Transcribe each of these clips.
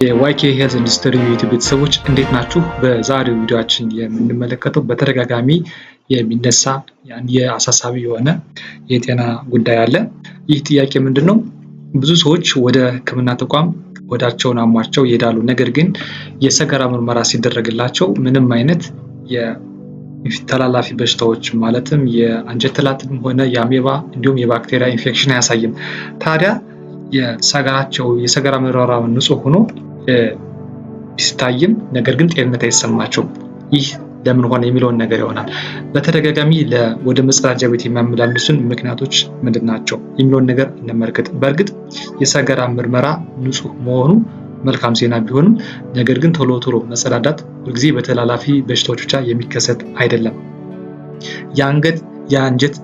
የ YK Health Industry YouTube ቤተሰቦች፣ እንዴት ናችሁ? በዛሬው ቪዲዮአችን የምንመለከተው በተደጋጋሚ የሚነሳ የአሳሳቢ የሆነ የጤና ጉዳይ አለ። ይህ ጥያቄ ምንድን ነው? ብዙ ሰዎች ወደ ሕክምና ተቋም ሆዳቸውን አሟቸው ይሄዳሉ። ነገር ግን የሰገራ ምርመራ ሲደረግላቸው ምንም አይነት የተላላፊ በሽታዎች፣ ማለትም የአንጀት ትላትም ሆነ የአሜባ እንዲሁም የባክቴሪያ ኢንፌክሽን አያሳይም። ታዲያ የሰገራቸው የሰገራ ምርመራ ንጹህ ሆኖ ቢታይም ነገር ግን ጤንነት አይሰማቸውም። ይህ ለምን ሆነ የሚለውን ነገር ይሆናል። በተደጋጋሚ ወደ መጸዳጃ ቤት የሚያመላልሱን ምክንያቶች ምንድን ናቸው የሚለውን ነገር እንመልከት። በእርግጥ የሰገራ ምርመራ ንጹህ መሆኑ መልካም ዜና ቢሆንም ነገር ግን ቶሎ ቶሎ መጸዳዳት ሁልጊዜ በተላላፊ በሽታዎች ብቻ የሚከሰት አይደለም። የአንጀት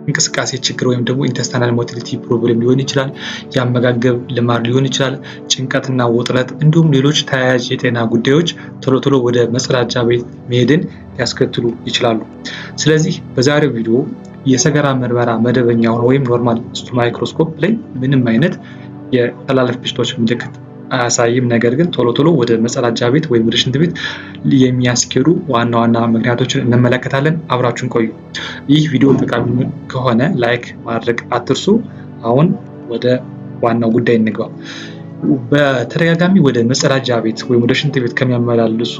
እንቅስቃሴ ችግር ወይም ደግሞ intestinal motility problem ሊሆን ይችላል። የአመጋገብ ልማድ ሊሆን ይችላል። ጭንቀትና ውጥረት እንዲሁም ሌሎች ተያያዥ የጤና ጉዳዮች ቶሎ ቶሎ ወደ መጸዳጃ ቤት መሄድን ሊያስከትሉ ይችላሉ። ስለዚህ በዛሬው ቪዲዮ የሰገራ ምርመራ መደበኛ ሆኖ ወይም normal stool microscope ላይ ምንም አይነት የተላላፊ በሽታዎች ምልክት አያሳይም። ነገር ግን ቶሎ ቶሎ ወደ መጸዳጃ ቤት ወይም ወደ ሽንት ቤት የሚያስኬዱ ዋና ዋና ምክንያቶችን እንመለከታለን። አብራችሁን ቆዩ። ይህ ቪዲዮ ጠቃሚ ከሆነ like ማድረግ አትርሱ። አሁን ወደ ዋናው ጉዳይ እንግባ። በተደጋጋሚ ወደ መጸዳጃ ቤት ወይም ወደ ሽንት ቤት ከሚያመላልሱ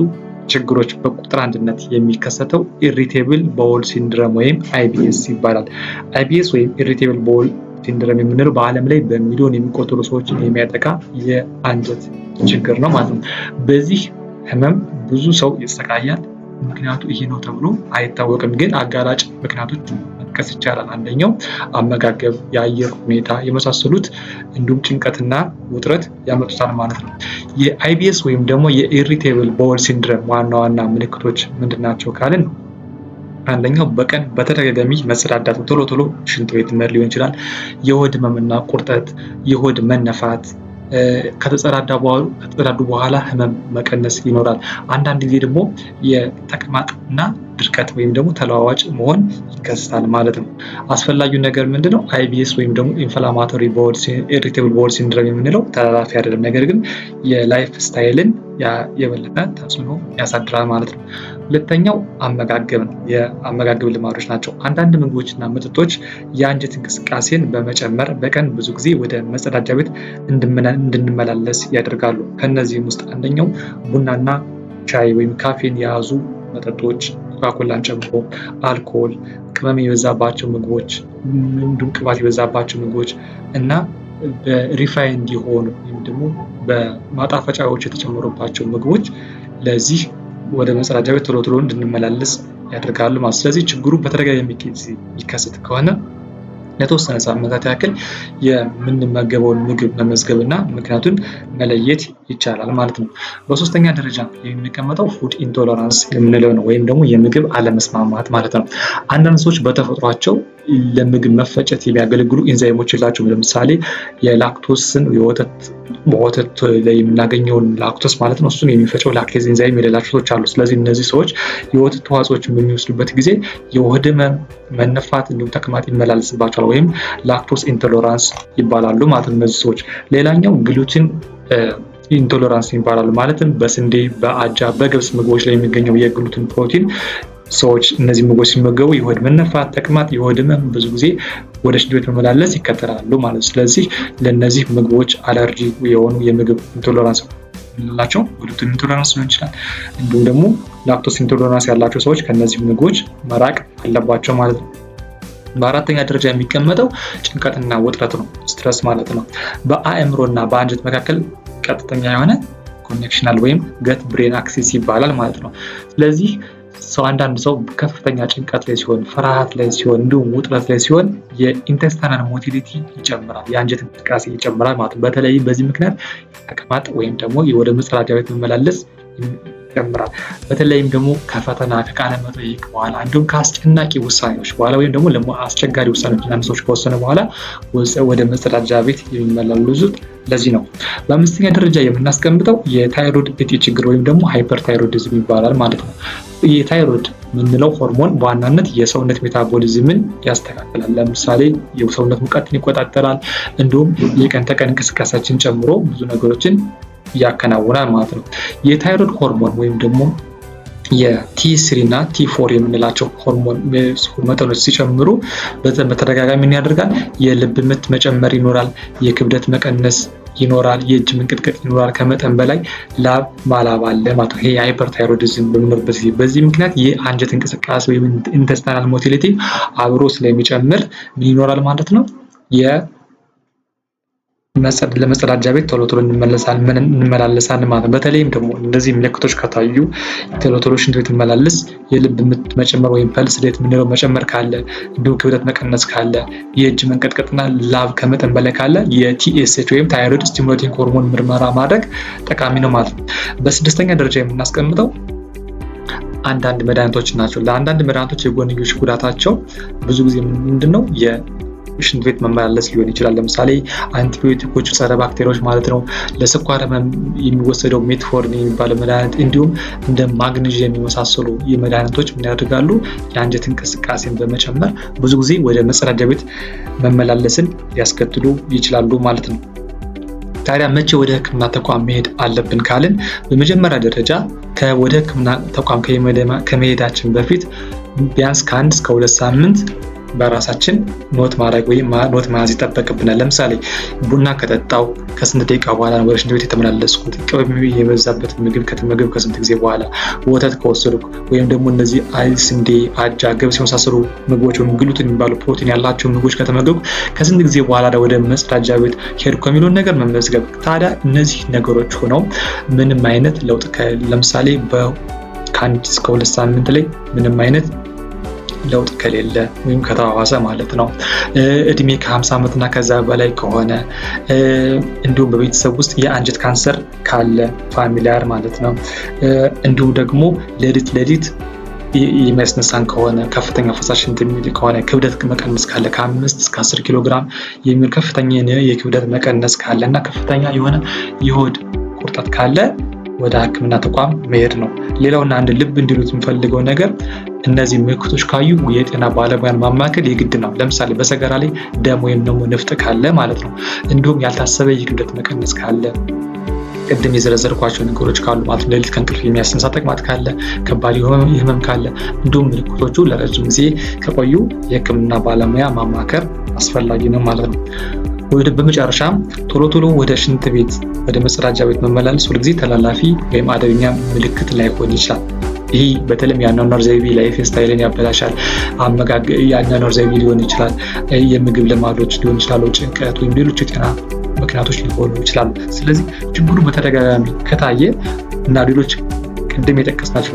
ችግሮች በቁጥር አንድነት የሚከሰተው irritable bowel syndrome ወይም IBS ይባላል። IBS ወይም irritable bowel syndrome የምንለው በዓለም ላይ በሚሊዮን የሚቆጠሩ ሰዎችን የሚያጠቃ የአንጀት ችግር ነው ማለት ነው። በዚህ ህመም ብዙ ሰው ይሰቃያል። ምክንያቱ ይሄ ነው ተብሎ አይታወቅም፣ ግን አጋላጭ ምክንያቶች መጥቀስ ይቻላል። አንደኛው አመጋገብ፣ የአየር ሁኔታ የመሳሰሉት እንዲሁም ጭንቀትና ውጥረት ያመጡታል ማለት ነው። የ IBS ወይም ደግሞ የ irritable bowel syndrome ዋና ዋና ምልክቶች ምንድን ናቸው ካልን፣ አንደኛው በቀን በተደጋጋሚ መጸዳዳት፣ ቶሎ ቶሎ ሽንት ቤት መሄድ ሊሆን ይችላል። የሆድ ህመምና ቁርጠት፣ የሆድ መነፋት፣ ከተጸዳዱ በኋላ ህመም መቀነስ ይኖራል። አንዳንድ ጊዜ ደግሞ የተቅማጥ እና ድርቀት ወይም ደግሞ ተለዋዋጭ መሆን ይከሰታል ማለት ነው። አስፈላጊው ነገር ምንድነው? IBS ወይም ደግሞ inflammatory irritable bowel syndrome የምንለው ተላላፊ አይደለም፣ ነገር ግን የ lifestyle ን የበለጠ ተጽዕኖ ያሳድራል ማለት ነው። ሁለተኛው አመጋገብ ነው። የአመጋገብ ልማዶች ናቸው። አንዳንድ ምግቦችና መጠጦች የአንጀት እንቅስቃሴን በመጨመር በቀን ብዙ ጊዜ ወደ መጸዳጃ ቤት እንድንመላለስ ያደርጋሉ። ከእነዚህም ውስጥ አንደኛው ቡናና ሻይ ወይም ካፌን የያዙ መጠጦች፣ ኮካኮላን ጨምሮ፣ አልኮል፣ ቅመም የበዛባቸው ምግቦች እንዲሁም ቅባት የበዛባቸው ምግቦች እና በ refined የሆኑ ወይም ደግሞ በማጣፈጫዎች የተጨመሩባቸው ምግቦች ለዚህ ወደ መጸዳጃ ቤት ቶሎ ቶሎ እንድንመላለስ ያደርጋሉ ማለት። ስለዚህ ችግሩ በተደጋጋሚ የሚከሰት ከሆነ ለተወሰነ ሳምንታት ያክል የምንመገበውን ምግብ መመዝገብ እና ምክንያቱን መለየት ይቻላል ማለት ነው። በሶስተኛ ደረጃ የሚቀመጠው food intolerance የምንለው ነው፣ ወይም ደግሞ የምግብ አለመስማማት ማለት ነው። አንዳንድ ሰዎች በተፈጥሯቸው ለምግብ መፈጨት የሚያገለግሉ ኢንዛይሞች የላቸውም። ለምሳሌ የላክቶስን፣ በወተት ላይ የምናገኘውን ላክቶስ ማለት ነው፣ እሱን የሚፈጨው lactase enzyme የሌላቸው ሰዎች አሉ። ስለዚህ እነዚህ ሰዎች የወተት ተዋጽኦችን በሚወስዱበት ጊዜ የሆድ ህመም፣ መነፋት እንዲሁም ተቅማጥ ይመላለስባቸዋል ወይም lactose intolerance ይባላሉ ማለት ነው እነዚህ ሰዎች። ሌላኛው gluten intolerance ይባላሉ። ማለትም በስንዴ፣ በአጃ፣ በገብስ ምግቦች ላይ የሚገኘው የግሉትን ፕሮቲን ሰዎች እነዚህ ምግቦች ሲመገቡ የሆድ መነፋት፣ ተቅማጥ፣ የሆድ ህመም፣ ብዙ ጊዜ ወደ ሽንት ቤት መመላለስ ይከተላሉ ማለት ነው። ስለዚህ ለእነዚህ ምግቦች አለርጂ የሆኑ የምግብ intolerance የምንላቸው gluten intolerance ሊሆን ይችላል። እንዲሁም ደግሞ lactose intolerance ያላቸው ሰዎች ከእነዚህ ምግቦች መራቅ አለባቸው ማለት ነው። በአራተኛ ደረጃ የሚቀመጠው ጭንቀትና ውጥረት ነው፣ stress ማለት ነው። በአእምሮና በአንጀት መካከል ቀጥተኛ የሆነ connection አለ ወይም gut brain axis ይባላል ማለት ነው። ስለዚህ አንዳንድ ሰው ከፍተኛ ጭንቀት ላይ ሲሆን፣ ፍርሃት ላይ ሲሆን፣ እንዲሁም ውጥረት ላይ ሲሆን የ intestinal motility ይጨምራል፣ የአንጀት እንቅስቃሴ ይጨምራል ማለት ነው። በተለይም በዚህ ምክንያት ተቅማጥ ወይም ደግሞ ወደ መጸዳጃ ቤት መመላለስ ይጨምራል። በተለይም ደግሞ ከፈተና፣ ከቃለ መጠይቅ በኋላ እንዲሁም ከአስጨናቂ ውሳኔዎች በኋላ ወይም ደግሞ አስቸጋሪ ውሳኔዎች አንዳንድ ሰዎች ከወሰኑ በኋላ ወደ መጸዳጃ ቤት የሚመላለሱት ለዚህ ነው። በአምስተኛ ደረጃ የምናስቀምጠው የታይሮይድ እጢ ችግር ወይም ደግሞ hyperthyroidism ይባላል ማለት ነው። የታይሮይድ የምንለው ሆርሞን በዋናነት የሰውነት metabolism ን ያስተካክላል። ለምሳሌ የሰውነት ሙቀትን ይቆጣጠራል። እንዲሁም የቀን ተቀን እንቅስቃሴያችን ጨምሮ ብዙ ነገሮችን ያከናውናል ማለት ነው። የታይሮይድ ሆርሞን ወይም ደግሞ የ T3 እና T4 የምንላቸው ሆርሞን መጠኖች ሲጨምሩ በተደጋጋሚ ምን ያደርጋል? የልብ ምት መጨመር ይኖራል፣ የክብደት መቀነስ ይኖራል፣ የእጅ መንቀጥቀጥ ይኖራል፣ ከመጠን በላይ ላብ ማላብ አለ ማለት ነው። ይሄ የ hyperthyroidism በሚኖርበት ጊዜ በዚህ ምክንያት የአንጀት እንቅስቃሴ ወይም intestinal motility አብሮ ስለሚጨምር ምን ይኖራል ማለት ነው? ለመጸዳጃ ቤት ቶሎ ቶሎ እንመላለሳለን ማለት ነው። በተለይም ደግሞ እንደዚህ ምልክቶች ከታዩ፣ ቶሎ ቶሎ ሽንት ቤት መመላለስ፣ የልብ ምት መጨመር ወይም pulse rate የምንለው መጨመር ካለ፣ እንዲሁም ክብደት መቀነስ ካለ፣ የእጅ መንቀጥቀጥና ላብ ከመጠን በላይ ካለ የ TSH ወይም thyroid stimulating hormone ምርመራ ማድረግ ጠቃሚ ነው ማለት ነው። በስድስተኛ ደረጃ የምናስቀምጠው አንዳንድ መድኃኒቶች ናቸው። ለአንዳንድ መድኃኒቶች የጎንዮሽ ጉዳታቸው ብዙ ጊዜ ምንድነው? የሽንት ቤት መመላለስ ሊሆን ይችላል። ለምሳሌ አንቲቢዮቲኮች፣ ጸረ ባክቴሪያዎች ማለት ነው። ለስኳር ህመም የሚወሰደው metformin የሚባለው መድኃኒት እንዲሁም እንደ ማግኔዥየም የመሳሰሉ የመድኃኒቶች ምን ያደርጋሉ? የአንጀት እንቅስቃሴን በመጨመር ብዙ ጊዜ ወደ መጸዳጃ ቤት መመላለስን ሊያስከትሉ ይችላሉ ማለት ነው። ታዲያ መቼ ወደ ሕክምና ተቋም መሄድ አለብን ካልን፣ በመጀመሪያ ደረጃ ወደ ሕክምና ተቋም ከመሄዳችን በፊት ቢያንስ ከ1 እስከ 2 ሳምንት በራሳችን note ማድረግ ወይም note መያዝ ይጠበቅብናል። ለምሳሌ ቡና ከጠጣው ከስንት ደቂቃ በኋላ ነው ወደ ሽንት ቤት የተመላለስኩት፣ ቅቤ የበዛበት ምግብ ከተመገብኩ ከስንት ጊዜ በኋላ፣ ወተት ከወሰድኩ ወይም ደግሞ እነዚህ ስንዴ፣ አጃ፣ ገብስ የመሳሰሉ ምግቦች ወይም ግሉትን የሚባሉ ፕሮቲን ያላቸው ምግቦች ከተመገብኩ ከስንት ጊዜ በኋላ ወደ መጸዳጃ ቤት ሄድኩ የሚለውን ነገር መመዝገብ። ታዲያ እነዚህ ነገሮች ሆነው ምንም አይነት ለውጥ፣ ለምሳሌ ከ1 እስከ 2 ሳምንት ላይ ምንም አይነት ለውጥ ከሌለ ወይም ከተባባሰ ማለት ነው። እድሜ ከ50 ዓመት እና ከዛ በላይ ከሆነ፣ እንዲሁም በቤተሰብ ውስጥ የአንጀት ካንሰር ካለ familiar ማለት ነው። እንዲሁም ደግሞ ሌሊት ሌሊት የሚያስነሳን ከሆነ፣ ከፍተኛ ፈሳሽ የሚል ከሆነ፣ ክብደት መቀነስ ካለ፣ ከ5 እስከ 10 ኪሎ ግራም የሚል ከፍተኛ የክብደት መቀነስ ካለ እና ከፍተኛ የሆነ የሆድ ቁርጠት ካለ ወደ ሕክምና ተቋም መሄድ ነው። ሌላውና አንድ ልብ እንዲሉት የምፈልገው ነገር እነዚህ ምልክቶች ካዩ የጤና ባለሙያን ማማከር የግድ ነው። ለምሳሌ በሰገራ ላይ ደም ወይም ደግሞ ንፍጥ ካለ ማለት ነው። እንዲሁም ያልታሰበ የክብደት መቀነስ ካለ፣ ቅድም የዘረዘርኳቸው ነገሮች ካሉ ማለት ነው። ሌሊት ከእንቅልፍ የሚያስነሳ ተቅማጥ ካለ፣ ከባድ ህመም ካለ፣ እንዲሁም ምልክቶቹ ለረጅም ጊዜ ከቆዩ የህክምና ባለሙያ ማማከር አስፈላጊ ነው ማለት ነው። በመጨረሻም ቶሎ ቶሎ ወደ ሽንት ቤት፣ ወደ መጸዳጃ ቤት መመላለስ ሁልጊዜ ተላላፊ ወይም አደገኛ ምልክት ላይሆን ይችላል። ይህ በተለይም የአኗኗር ዘይቤ lifestyle ን ያበላሻል። የአኗኗር ዘይቤ ሊሆን ይችላል፣ የምግብ ልማዶች ሊሆን ይችላሉ፣ ጭንቀት ወይም ሌሎች የጤና ምክንያቶች ሊሆኑ ይችላሉ። ስለዚህ ችግሩ በተደጋጋሚ ከታየ እና ሌሎች ቅድም የጠቀስናቸው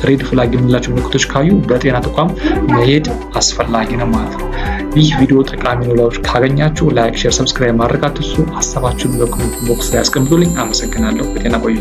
red flag የምንላቸው ምልክቶች ካዩ በጤና ተቋም መሄድ አስፈላጊ ነው ማለት ነው። ይህ ቪዲዮ ጠቃሚ ነው ብላችሁ ካገኛችሁ like፣ share፣ subscribe ማድረግ አትርሱ። ሀሳባችሁን በ comment box ላይ አስቀምጡልኝ። አመሰግናለሁ። በጤና ቆዩ።